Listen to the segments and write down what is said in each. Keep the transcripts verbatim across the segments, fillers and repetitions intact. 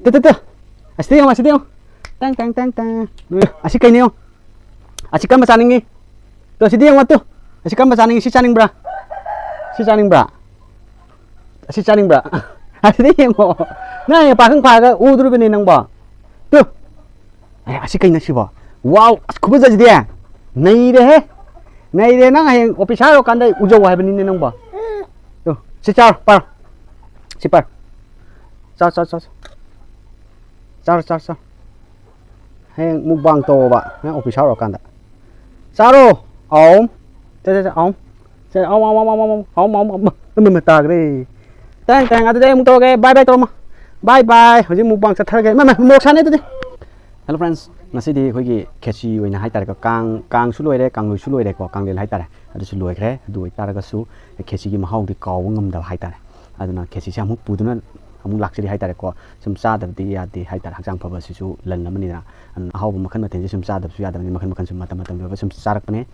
Two, two, two. ꯑꯁꯤꯗ ꯌꯦꯡꯉꯣ, ꯑꯁꯤꯗ ꯌꯦꯡꯉꯣ꯫ ꯇꯦꯡ, ꯇꯦꯡ, ꯇꯦꯡ, ꯇꯦꯡ꯫ ꯑꯁꯤ ꯀꯩꯅꯣ ꯌꯦꯡꯉꯣ꯫ ꯑꯁꯤ ꯀꯔꯝꯕ ꯆꯥꯅꯤꯡꯉꯤ? ꯇꯨ, ꯑꯁꯤꯗ ꯌꯦꯡꯉꯣ, ꯇꯨ꯫ ꯑꯁꯤ ꯀꯔꯝꯕ ꯆꯥꯅꯤꯡꯉꯤ? ꯁꯤ ꯆꯥꯅꯤꯡꯕ꯭ꯔꯥ? ꯁꯤ ꯆꯥꯅꯤꯡꯕ꯭ꯔꯥ? ꯑꯁꯤ ꯆꯥꯅꯤꯡꯕ꯭ꯔꯥ? ꯑꯁꯤꯗ ꯌꯦꯡꯉꯣ꯫ ꯅꯪ ꯍꯌꯦꯡ ꯄꯥꯈꯪ ꯐꯥꯔꯒ ꯎꯗꯣꯔꯤꯕꯅꯤ ꯅꯪꯕꯣ꯫ ꯇꯨ꯫ ꯑꯦ, ꯑꯁꯤ ꯀꯩꯅꯣ ꯁꯤꯕꯣ? ꯋꯥꯎ, ꯑꯁ, ꯈꯨꯐꯖꯁꯤꯗꯤ꯫ ꯅꯩꯔꯦꯍꯦ꯫ ꯅꯩꯔꯦ, ꯅꯪ ꯍꯌꯦꯡ ꯑꯣꯐꯤꯁꯥꯔ ꯑꯣꯏꯔꯀꯥꯟꯗ ꯑꯩ ꯎꯖꯧ ꯍꯥꯏꯕꯅꯤꯅꯦ ꯅꯪꯕꯣ꯫ ꯇꯨ, ꯁꯤ ꯆꯥꯔꯣ, ꯄꯥꯔꯣ꯫ ꯁꯤ ꯄꯥꯔꯣ꯫ ꯆꯥꯎ, ꯆꯥꯎ, ꯆꯥꯎ, ꯆꯥꯎ꯫ ꯆꯥꯔꯣ, ꯆꯥꯔꯣ, ꯆꯥꯔꯣ꯫ ꯍꯌꯦꯡ ꯃꯨꯛꯕꯥꯡ ꯇꯧꯋꯣꯕ, ꯅꯪ ꯑꯣꯐꯤꯁꯥꯔ ꯑꯣꯏꯔꯀꯥꯟꯗ꯫ ꯆꯥꯔꯣ꯫ ꯑꯍꯨꯝ꯫ ꯆꯥ, ꯆꯥ, ꯆꯥ, ꯑꯍꯨꯝ꯫ ꯆꯥ, ꯑꯍꯨꯝ, ꯑꯍꯨꯝ, ꯑꯍꯨꯝ, ꯑꯍꯨꯝ, ꯑꯍꯨꯝ, ꯑꯍꯨꯝ, ꯑꯍꯨꯝ, ꯑꯃ, ꯑꯃ ꯇꯥꯈ꯭ꯔꯦ꯫ ꯇꯥꯏ, ꯇꯥꯏ, ꯑꯗꯨꯗꯤ ꯑꯩ ꯑꯃꯨꯛ ꯇꯧꯔꯒꯦ꯫ ꯕꯥꯏ ꯕꯥꯏ ꯇꯧꯔꯝꯃꯣ꯫ ꯕꯥꯏ ꯕꯥꯏ꯫ ꯍꯧꯖꯤꯛ ꯃꯨꯛꯕꯥꯡ ꯆꯠꯊꯔꯒꯦ꯫ ꯃꯥ, ꯃꯥ, ꯃꯣꯔꯣꯛ ꯁꯥꯅꯤ ꯑꯗꯨꯗꯤ꯫ Hello friends, ꯉꯁꯤꯗꯤ ꯑꯩꯈꯣꯏꯒꯤ ꯈꯦꯆꯤ ꯑꯣꯏꯅ ꯍꯥꯏꯇꯥꯔꯦꯀꯣ, ꯀꯥꯡ, ꯀꯥꯡꯁꯨ ꯂꯣꯏꯔꯦ, ꯀꯥꯡꯂꯣꯏꯁꯨ ꯂꯣꯏꯔꯦꯀꯣ, ꯀꯥꯡꯂꯦꯟ ꯍꯥꯏꯇꯥꯔꯦ, ꯑꯗꯨꯁꯨ ꯂꯣꯏꯈ꯭ꯔꯦ꯫ ꯑꯗꯨ ꯑꯣꯏꯇꯥꯔꯒꯁꯨ ꯈꯦꯆꯤꯒꯤ ꯃꯍꯥꯎꯗꯤ ꯀꯥꯎꯕ ꯉꯝꯗꯕ ꯍꯥꯏꯇꯥꯔꯦ꯫ ꯑꯗꯨꯅ ꯈꯦꯆꯤꯁꯦ ꯑꯃꯨꯛ ꯄꯨꯗꯨꯅ ꯑꯃꯨꯛ ꯂꯥꯛꯆꯔꯤ ꯍꯥꯏꯇꯥꯔꯦꯀꯣ꯫ ꯁꯨꯝ ꯆꯥꯗꯕꯗꯤ ꯌꯥꯗꯦ ꯍꯥꯏꯇꯥꯔꯦ, ꯍꯛꯆꯥꯡ ꯐꯕꯁꯤꯁꯨ ꯂꯟ ꯑꯃꯅꯤꯅ꯫ ꯑꯗꯨꯅ ꯑꯍꯥꯎꯕ ꯃꯈꯜ ꯃꯊꯦꯜꯁꯦ ꯁꯨꯝ ꯆꯥꯗꯕꯁꯨ ꯌꯥꯗꯕꯅꯤ, ꯃꯈꯜ ꯃꯈꯜ ꯁꯨꯝ ꯃꯇꯝ ꯃꯇꯝꯒꯤ ꯑꯣꯏꯕ ꯁꯨꯝ ꯆꯥꯔꯛꯄꯅꯦ꯫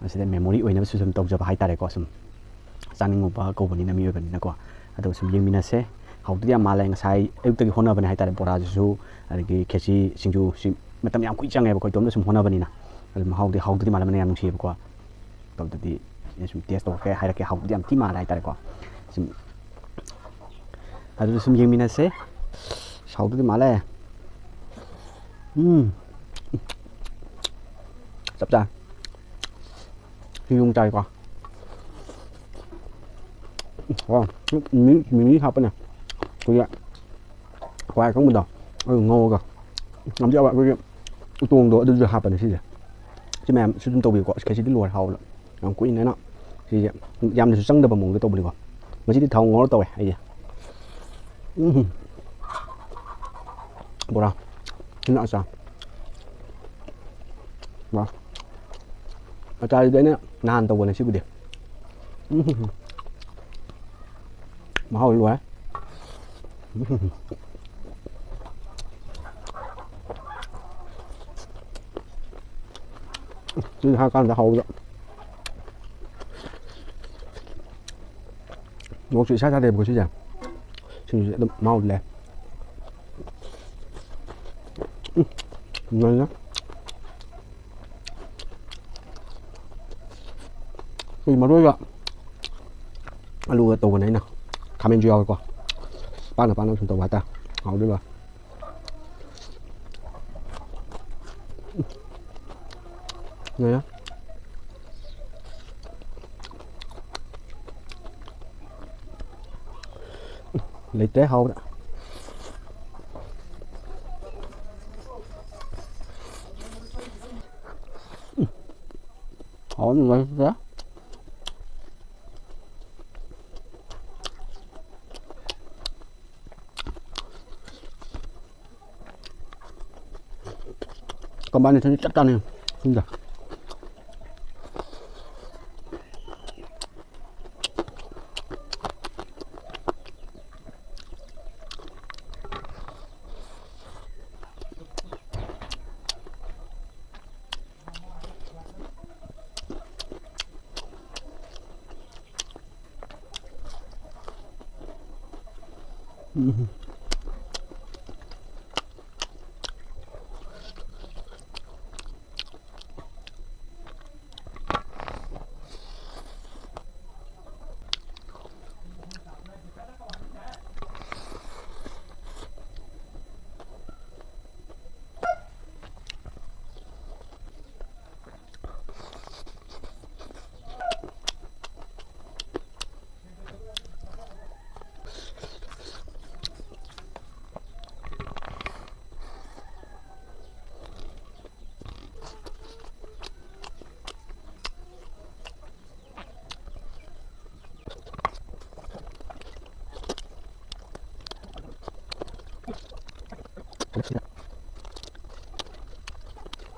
ꯑꯁꯤꯗ memory ꯑꯣꯏꯅꯕꯁꯨ ꯁꯨꯝ ꯇꯧꯖꯕ ꯍꯥꯏꯇꯥꯔꯦꯀꯣ꯫ ꯁꯨꯝ ꯆꯥꯅꯤꯡꯉꯨꯕ ꯀꯧꯕꯅꯤꯅ, ꯃꯤꯑꯣꯏꯕꯅꯤꯅꯀꯣ꯫ ꯑꯗꯨꯒ ꯁꯨꯝ ꯌꯦꯡꯃꯤꯟꯅꯁꯦ꯫ ꯍꯥꯎꯗꯨꯗꯤ ꯌꯥꯝ ꯃꯥꯜꯂꯦ꯫ ꯉꯁꯥꯏ ꯑꯌꯨꯛꯇꯒꯤ ꯍꯣꯠꯅꯕꯅꯦ ꯍꯥꯏꯇꯥꯔꯦ, ꯕꯣꯔꯥꯁꯤꯁꯨ, ꯑꯗꯒꯤ ꯈꯦꯆꯤ, ꯁꯤꯡꯖꯨꯁꯤ ꯃꯇꯝ ꯌꯥꯝ ꯀꯨꯏ ꯆꯪꯉꯦꯕꯀꯣ, ꯏꯇꯣꯝꯇ ꯁꯨꯝ ꯍꯣꯠꯅꯕꯅꯤꯅ꯫ ꯑꯗꯨ ꯃꯍꯥꯎꯗꯤ ꯍꯥꯎꯗꯨꯗꯤ ꯃꯥꯜꯂꯝꯃꯅꯤ, ꯌꯥꯝ ꯅꯨꯡꯁꯤꯌꯦꯕꯀꯣ꯫ ꯇꯧꯗꯗꯤ ꯑꯩ ꯁꯨꯝ taste ꯇꯧꯔꯛꯀꯦ, ꯍꯥꯏꯔꯛꯀꯦ꯫ ꯍꯥꯎꯗꯨꯗꯤ ꯌꯥꯝ ꯊꯤ ꯃꯥꯜꯂꯦ ꯍꯥꯏꯇꯥꯔꯦꯀꯣ꯫ ꯁꯨꯝ ꯑꯗꯨꯗ ꯁꯨꯝ ꯌꯦꯡꯃꯤꯟꯅꯁꯦ꯫ ꯍꯥꯎꯗꯨꯗꯤ ꯃꯥꯜꯂꯦ꯫ ꯎꯝ꯫ ꯆꯞ ꯆꯥ꯫ ꯁꯤꯡꯖꯨ ꯆꯥꯏꯀꯣ꯫ ꯀꯣ꯫ ꯃꯤꯃꯤ, ꯃꯤꯃꯤ ꯍꯥꯞꯄꯅꯦ꯫ ꯑꯩꯈꯣꯏꯒꯤ ꯍꯋꯥꯏ ꯑꯀꯪꯕꯗꯣ ꯑꯗꯨ ꯉꯧꯔꯒ꯫ ꯌꯥꯝ ꯌꯥꯎꯕ ꯑꯩꯈꯣꯏꯒꯤ ꯎꯇꯣꯡꯗꯣ ꯑꯗꯨꯁꯨ ꯍꯥꯞꯄꯅꯦ ꯁꯤꯁꯦ꯫ ꯁꯤ ꯃꯌꯥꯝꯁꯨ ꯑꯗꯨꯝ ꯇꯧꯕꯤꯌꯨꯀꯣ꯫ ꯑꯁ, ꯈꯦꯆꯤꯗꯤ ꯂꯣꯏꯔꯦ, ꯍꯥꯎꯕꯗ꯫ ꯌꯥꯝ ꯀꯨꯏꯅ ꯑꯩꯅ ꯁꯤꯁꯦ ꯌꯥꯝꯅꯁꯨ ꯆꯪꯗꯕ ꯃꯑꯣꯡꯗ ꯇꯧꯕꯅꯤꯀꯣ꯫ ꯉꯁꯤꯗꯤ ꯊꯥꯎ ꯉꯧꯔ ꯇꯧꯋꯦ ꯑꯩꯁꯦ꯫ ꯎꯝ꯫ ꯕꯣꯔꯥ꯫ ꯁꯤꯅ ꯑꯆꯥꯔ꯫ ꯋꯥ꯫ ꯑꯆꯥꯔꯁꯤꯗꯤ ꯑꯩꯅ ꯅꯍꯥꯟ ꯇꯧꯕꯅꯦ ꯁꯤꯕꯨꯗꯤ꯫ ꯎꯝ꯫ ꯃꯍꯥꯎ ꯂꯣꯏꯔꯦ꯫ ꯎꯝ꯫ ꯁꯤꯗꯤ ꯍꯥꯏꯔꯀꯥꯟꯗ ꯍꯥꯎꯕꯗ꯫ ꯃꯣꯔꯣꯛꯁꯨ ꯏꯁꯥ ꯁꯥꯗꯦꯕꯀꯣ ꯁꯤꯁꯦ꯫ ꯁꯤꯡꯁꯨ ꯑꯗꯨꯝ ꯃꯍꯥꯎ ꯂꯩ꯫ ꯂꯣꯏꯅ꯫ ꯑꯩꯈꯣꯏ ꯃꯔꯣꯏꯒ ꯑꯂꯨꯒ ꯇꯧꯕꯅꯦ ꯑꯩꯅ꯫ ꯈꯥꯃꯦꯟꯁꯨ ꯌꯥꯎꯋꯦꯀꯣ꯫ ꯄꯥꯛꯅ ꯄꯥꯛꯅ ꯁꯨꯝ ꯇꯧꯕ ꯍꯥꯏꯇꯥꯔꯦ꯫ ꯍꯥꯎꯗꯣꯏꯕ꯫ ꯂꯣꯏꯔꯦ꯫ ꯂꯩꯇ꯭ꯔꯦ ꯍꯥꯎꯕꯗ꯫ ꯍꯥꯎꯕ ꯅꯨꯡꯉꯥꯏꯇ꯭ꯔꯦ꯫ Combination ꯆꯞ ꯆꯥꯅꯤ꯫ ꯁꯤꯗ꯫ ꯎꯝ꯫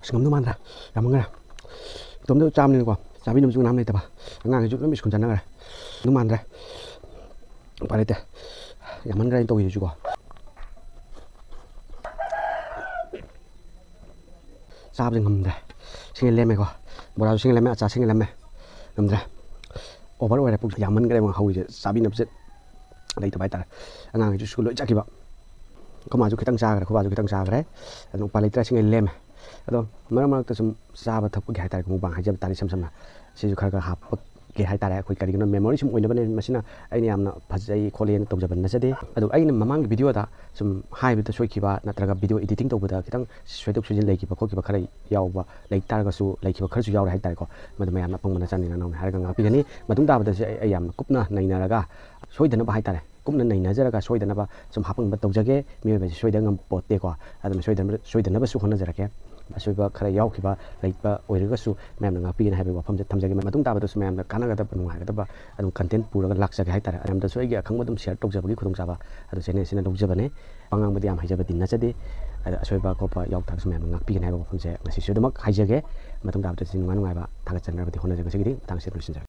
ꯑꯁ, ꯉꯝꯗꯧ ꯃꯥꯟꯗ꯭ꯔꯦ꯫ ꯌꯥꯝꯃꯟꯈ꯭ꯔꯦ꯫ ꯏꯇꯣꯝꯇ ꯆꯥꯕꯅꯤꯅꯀꯣ, ꯆꯥꯕꯤꯅꯕꯁꯨ ꯀꯅꯥꯝ ꯂꯩꯇꯕ꯫ ꯑꯉꯥꯡꯈꯩꯁꯨ ꯂꯣꯏꯅ ꯁ꯭ꯀꯨꯜ ꯆꯠꯅꯈ꯭ꯔꯦ꯫ ꯉꯝꯗꯧ ꯃꯥꯟꯗ꯭ꯔꯦ꯫ ꯎꯄꯥꯏ ꯂꯩꯇꯦ꯫ ꯌꯥꯝꯃꯟꯈ꯭ꯔꯦ ꯑꯩꯅ ꯇꯧꯔꯤꯁꯤꯁꯨꯀꯣ꯫ ꯆꯥꯕꯁꯦ ꯉꯝꯗ꯭ꯔꯦ꯫ ꯁꯤꯡꯉꯩ ꯂꯦꯝꯃꯦꯀꯣ꯫ ꯕꯣꯔꯥꯁꯨ ꯁꯤꯡꯉꯩ ꯂꯦꯝꯃꯦ, ꯑꯆꯥꯔ ꯁꯤꯡꯉꯩ ꯂꯦꯝꯃꯦ꯫ ꯉꯝꯗ꯭ꯔꯦ꯫ Over ꯑꯣꯏꯔꯦ, ꯄꯨꯛ ꯌꯥꯝꯃꯟꯈ꯭ꯔꯦ ꯍꯧꯔꯤꯁꯦ꯫ ꯆꯥꯕꯤꯅꯕꯁꯦ ꯂꯩꯇꯕ ꯍꯥꯏꯇꯥꯔꯦ꯫ ꯑꯉꯥꯡꯈꯩꯁꯨ ꯁ꯭ꯀꯨꯜ ꯂꯣꯏ ꯆꯠꯈꯤꯕ꯫ ꯑꯩꯈꯣꯏ ꯃꯥꯁꯨ ꯈꯤꯇꯪ ꯆꯥꯈ꯭ꯔꯦ, ꯑꯩꯈꯣꯏ ꯕꯥꯁꯨ ꯈꯤꯇꯪ ꯆꯥꯈ꯭ꯔꯦ꯫ ꯑꯗꯨꯅ ꯎꯄꯥꯏ ꯂꯩꯇ꯭ꯔꯦ, ꯁꯤꯉꯩ ꯂꯦꯝꯃꯦ꯫ ꯑꯗꯣ ꯃꯔꯛ ꯃꯔꯛꯇ ꯁꯨꯝ ꯆꯥꯕ ꯊꯛꯄꯒꯤ ꯍꯥꯏꯇꯥꯔꯦ, ꯃꯨꯛꯕꯥꯡ ꯍꯥꯏꯖꯕ ꯇꯥꯔꯦ, ꯏꯁꯝ ꯁꯝꯅ ꯁꯤꯁꯨ ꯈꯔ ꯈꯔ ꯍꯥꯞꯄꯛꯀꯦ ꯍꯥꯏꯇꯥꯔꯦ꯫ ꯑꯩꯈꯣꯏ ꯀꯔꯤꯒꯤꯅꯣ, memory ꯁꯨꯝ ꯑꯣꯏꯅꯕꯅꯦ꯫ ꯃꯁꯤꯅ ꯑꯩꯅ ꯌꯥꯝꯅ ꯐꯖꯩ ꯈꯣꯠꯂꯦꯅ ꯇꯧꯖꯕ ꯅꯠꯆꯗꯦ꯫ ꯑꯗꯣ ꯑꯩꯅ ꯃꯃꯥꯡꯒꯤ video ꯗ ꯁꯨꯝ ꯍꯥꯏꯕꯗ ꯁꯣꯏꯈꯤꯕ ꯅꯠꯇ꯭ꯔꯒ video editing ꯇꯧꯕꯗ ꯈꯤꯇꯪ ꯁꯣꯏꯗꯣꯛ ꯁꯣꯏꯖꯤꯟ ꯂꯩꯈꯤꯕ ꯈꯣꯠꯈꯤꯕ ꯈꯔ ꯌꯥꯎꯕ ꯂꯩ ꯇꯥꯔꯒꯁꯨ, ꯂꯩꯈꯤꯕ ꯈꯔꯁꯨ ꯌꯥꯎꯔꯦ ꯍꯥꯏꯇꯥꯔꯦꯀꯣ꯫ ꯃꯗꯨ ꯃꯌꯥꯝꯅ ꯑꯄꯪꯕ ꯅꯆꯥꯅꯤꯅ ꯅꯅꯥꯎꯅ ꯍꯥꯏꯔꯒ ꯉꯥꯛꯄꯤꯒꯅꯤ꯫ ꯃꯇꯨꯡ ꯇꯥꯕꯗꯁꯨ ꯑꯩ, ꯑꯩ ꯌꯥꯝꯅ ꯀꯨꯞꯅ ꯅꯩꯅꯔꯒ, ꯁꯣꯏꯗꯅꯕ ꯍꯥꯏꯇꯥꯔꯦ, ꯀꯨꯞꯅ ꯅꯩꯅꯖꯔꯒ ꯁꯣꯏꯗꯅꯕ ꯁꯨꯝ ꯍꯥꯞꯄ ꯉꯝꯕ ꯇꯧꯖꯒꯦ꯫ ꯃꯤꯑꯣꯏꯕꯁꯦ ꯁꯣꯏꯗ ꯉꯝꯄꯣꯠꯇꯦꯀꯣ꯫ ꯑꯗꯨꯅ ꯁꯣꯏꯗꯅꯕ, ꯁꯣꯏꯗꯅꯕꯁꯨ ꯍꯣꯠꯅꯖꯔꯛꯀꯦ꯫ ꯑꯁꯣꯏꯕ ꯈꯔ ꯌꯥꯎꯈꯤꯕ ꯂꯩꯕ ꯑꯣꯏꯔꯒꯁꯨ ꯃꯌꯥꯝꯅ ꯉꯥꯛꯄꯤꯒꯅꯤ ꯍꯥꯏꯕꯒꯤ ꯋꯥꯐꯝꯁꯦ ꯊꯝꯖꯒꯦ꯫ ꯃꯇꯨꯡ ꯇꯥꯕꯗꯁꯨ ꯃꯌꯥꯝꯗ ꯀꯥꯟꯅꯒꯗꯕ, ꯅꯨꯡꯉꯥꯏꯒꯗꯕ ꯑꯗꯨꯝ content ꯄꯨꯔꯒ ꯂꯥꯛꯆꯒꯦ ꯍꯥꯏꯇꯥꯔꯦ꯫ ꯃꯌꯥꯝꯗꯁꯨ ꯑꯩꯒꯤ ꯑꯈꯪꯕ ꯑꯗꯨꯝ share ꯇꯧꯖꯕꯒꯤ ꯈꯨꯗꯣꯡꯆꯥꯕ ꯑꯗꯨ channel ꯑꯁꯤꯅ ꯂꯧꯖꯕꯅꯦ꯫ ꯋꯥ ꯉꯥꯡꯕꯗꯤ ꯌꯥꯝ ꯍꯩꯖꯕꯗꯤ ꯅꯠꯆꯗꯦ꯫ ꯑꯗ ꯑꯁꯣꯏꯕ ꯈꯣꯠꯄ ꯌꯥꯎ ꯇꯥꯔꯒꯁꯨ ꯃꯌꯥꯝꯅ ꯉꯥꯛꯄꯤꯒꯅꯤ ꯍꯥꯏꯕ ꯋꯥꯐꯝꯁꯦ ꯉꯁꯤꯁꯨ ꯑꯗꯨꯃꯛ ꯍꯥꯏꯖꯒꯦ꯫ ꯃꯇꯨꯡ ꯇꯥꯕꯗꯁꯨ ꯅꯨꯡꯉꯥꯏ ꯅꯨꯡꯉꯥꯏꯕ ꯊꯥꯒꯠꯆꯅꯕꯗꯤ ꯍꯣꯠꯅꯖꯒꯦ꯫ ꯉꯁꯤꯒꯤꯗꯤ ꯃꯇꯥꯡ ꯑꯁꯤꯗ ꯂꯣꯏꯁꯤꯟꯖꯔꯒꯦ꯫